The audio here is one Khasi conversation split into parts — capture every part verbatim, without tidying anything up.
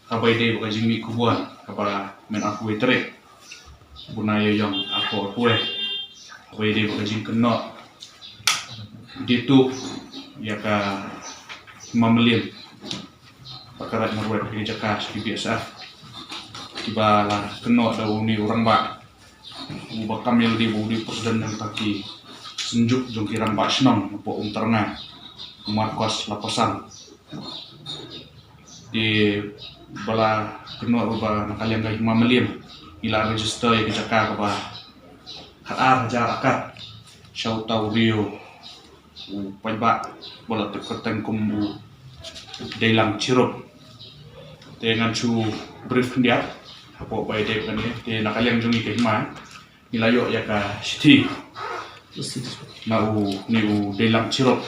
Kaba ïadei bad ka jingmih khubor kaba mynta arphew tarik u bnai Ïaïong arphew arphew, kaba ïadei bad ka jingkynnoh dei tuh ïa ka Hima Mylliem bad ka Raid Marwet, ka jaka sha ki B S F, kiba la kynnoh da une u rangbah uba kam ïalade ba u dei u president jong kita ki synjuk jong ki rangbah shnong hapoh Umtyrnga, u Marcos Lapasang. Te ba la kynnoh ruh ba na ka liang ka Hima Mylliem ngi la register ïa ka jaka kaba khatar hajar akar sha uta u riew u paidbah ba la tip kyrteng kum u Deilang Chirup. Te ngan shu brief khyndiat hapoh ba ïadei bad kane. Te na ka liang jong ngi ka hima ngi la ïoh ïa ka shithi na une u Deilang Chirup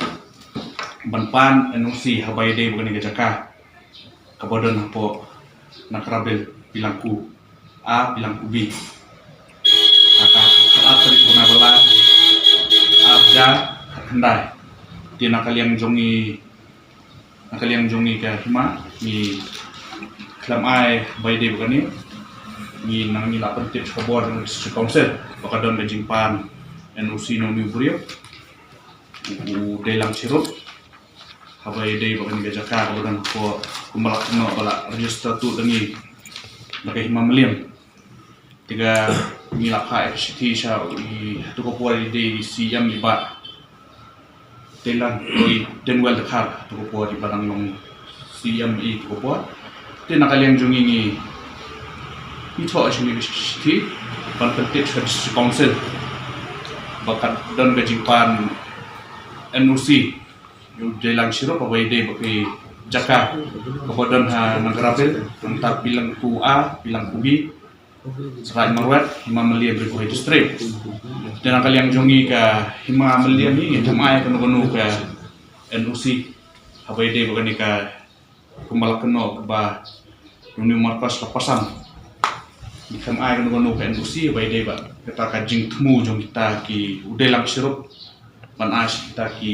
ban pan N O C haba ïadei bad kane ka jaka kaba don hapoh Nagrabil, Pilangku A, Pilangku B. Kata khatar tarik bnai ba la, arhajar khatkhyndai. Te na ka liang jong ngi, na ka liang jong ngi ka hima ngi khlem ai ba ïadei bad kane, ngi nang ngi la pyntip sha ka bor jong ka District Council ba ka don ka jingpan N O C na une u briew u Deilang Chirup haba ïadei bad kane ka jaka kaba don hapoh, kumba la kynnoh ba la register tuh da ngi da ka Hima Mylliem. Te ka ngi la phah ïa ka shithi sha i, ha tu ka por i dei i C M i Bah Deilang, i Denwell Dkhar, ha tu ka por iba dang long C M i tu ka por. Te na ka liang jong ngi ngi thoh ïa kane ka shithi ban pyntip sha District Council ba ka don ka jingpan N O C ïa u Deilang Chirup haba ïadei bad ka jaka kaba don ha Nagrabil, nangta Pilangku A, Pilangku B, Raid Marwet, Hima Mylliem, Ri Bhoi District. Te na ka liang jong ngi ka Hima Mylliem ngi, ngi khlem ai kano kano ka N O C haba ïadei bad kane ka, kumba la kynnoh ba une u Marcos Lapasang, ngi khlem ai kano kano ka N O C haba ïadei bad kata ka jingthmu jong kita ki, u Deilang Chirup ban ai sha kita ki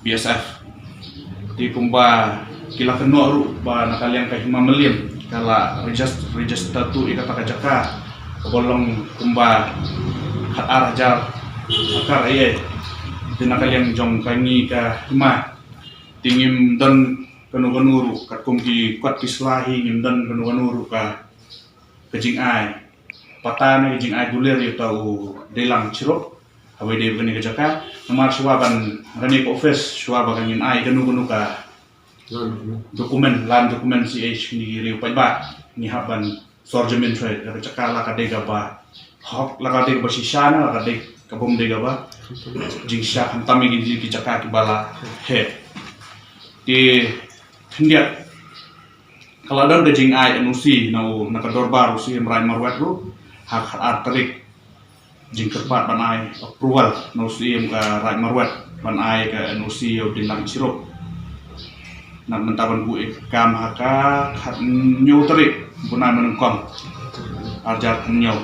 B S F. Te kumba ki la kynnoh ruh ba na ka liang ka Hima Mylliem ka la regis-, register tuh ïa kata ka jaka kaba long kumba khatar hajar akar ïa. Te na ka liang jong ka ngi ka hima te ngim don kano kano ruh, katkum ki kot ki sla hi ngim don kano kano ruh ka, ka jingai pata ne ka jingai dulir ïa uta u Deilang Chirup haba ïadei bad kane ka jaka. Namar shuwa ban, kane ka office shuwa ba kan ngin ai kano kano ka document, land document sha kine ki riew paidbah, ngi hap ban sor jamin shuwa. Ka jaka la ka dei kaba hok, la ka dei kaba shisha ne la ka dei kabym dei kaba jingshisha, khamtam ïa kine ki jaka kiba la heh. Te khyndiat ka la don ka jingai N O C na u, na ka dorbar u C M Raid Marwet ruh ha ka khatar tarik, jingkyrpad ban ai approval na u C M ka Raid Marwet ban ai ka N O C ïa u Deilang Chirup. Na mynta ban buh ïa ka kam ha ka khathynñiew tarik bnai ba nyngkong, arhajar khathynñiew.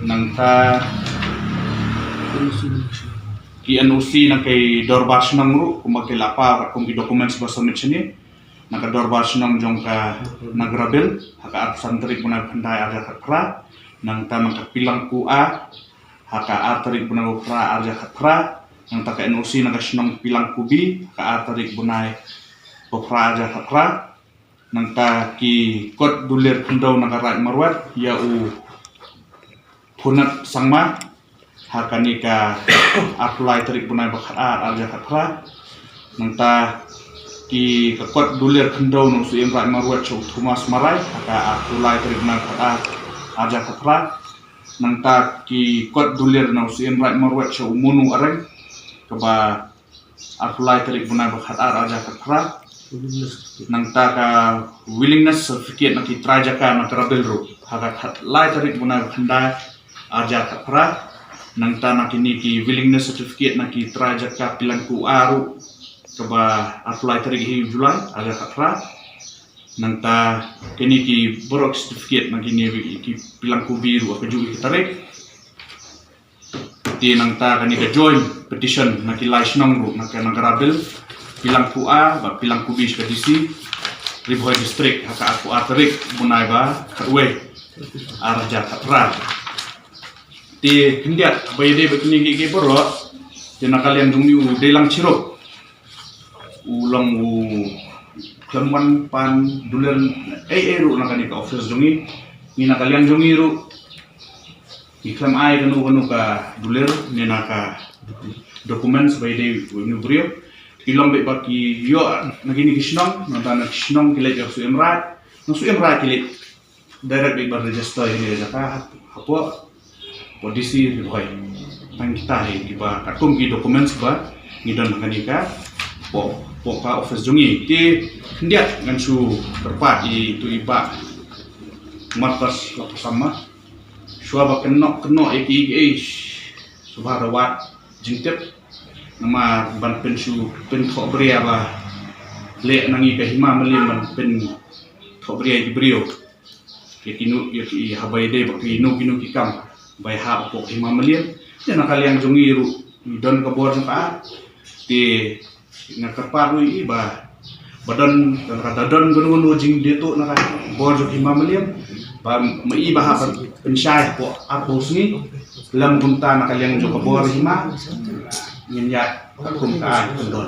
Nangta ki N O C na ki dorbar shnong ruh kumba ki la paw katkum ki documents ba submit shane. Na ka dorbar shnong jong ka Nagrabil ha ka arphew san tarik bnai ba khyndai, arhajar khatphra. Nangta na ka Pilangku A ha ka ar tarik bnai ba phra, arhajar khatphra. Nangta ka N O C na ka shnong Pilangku B ha ka ar tarik bnai ba phra, arhajar khatphra. Nangta ki kot dulir khyndew na ka Raid Marwet ïa u Phunat Sangma ha kane ka arphew lai tarik bnai ba khatar, arhajar khatphra. Nangta ki, ka kot dulir khyndew na u C M Raid Marwet sha u Thomas Marai ha ka arphew lai tarik bnai ba khatar, arhajar khatphra. Nangta ki kot dulir na u C M Raid Marwet sha u Monu Areng kaba arphew lai tarik bnai ba khatar, arhajar khatphra. Nangta ka willingness certificate na ki trai jaka na Nagrabil ruh ha ka khatlai tarik bnai ba khyndai, arhajar khatphra. Nangta na kine ki willingness certificate na ki trai jaka Pilangku A ruh kaba arphew lai tarik hi u July, arhajar khatphra. Nangta kine ki baroh certificate na kine ki Pilangku B ruh ha kajuh ka tarik. Te nangta kane ka joint petition na ki lai shnong ruh, na ka Nagrabil, Pilangku A bad Pilangku B sha ka D C. Ri Bhoi District ha ka arphew ar tarik u bnai ba khatwei, ar hajar khatphra. Te khyndiat ba ïadei bad kine kiei kiei baroh, te na ka liang jong ngi u dei lang chirup, u long u khlem wan pan dulir ei ei ruh na kane ka office jong ngi. Ngi na ka liang jong ngi ruh ngi khlem ai kano kano ka dulir ne na ka documents ba ïadei bad une u briew. Ki long beit ba ki ïoh na kine ki shnong, na ki shnong ki leit ïa ka Suiemraij, na Suiemraij ki leit direct beit ban register ïa kane ka jaka hapoh, hapoh D C Ri Bhoi. Tang kita hi kiba katkum ki documents ba ngi don ha kane ka, hapoh, hapoh ka office jong ngi. Te khyndiat ngan shu kyrpad ïa ito i Bah Marcus Lapasama shuwa ba kynnoh kynnoh ïa kiei kiei, shuwa ba wad jingtip, namar ban pynshu pynthohbria ba leh na ngi ka Hima Mylliem ban pynthohbria ïa ki briew, ïa kino, ïa ki, haba ïadei bad kino kino ki kam ba ïahap hapoh Hima Mylliem. Te na ka liang jong ngi ruh ngi don ka bor jong ka, te nga kyrpad ruh ïa i ba, ba don, don ka, da don kano kano jingdei tuh na ka bor jong Hima Mylliem, ba ma i ba hap pynshai hapoh arphew sngi. Lem kumta na ka liang jong ka bor Hima ngin ïa katkum ka ai kyndon.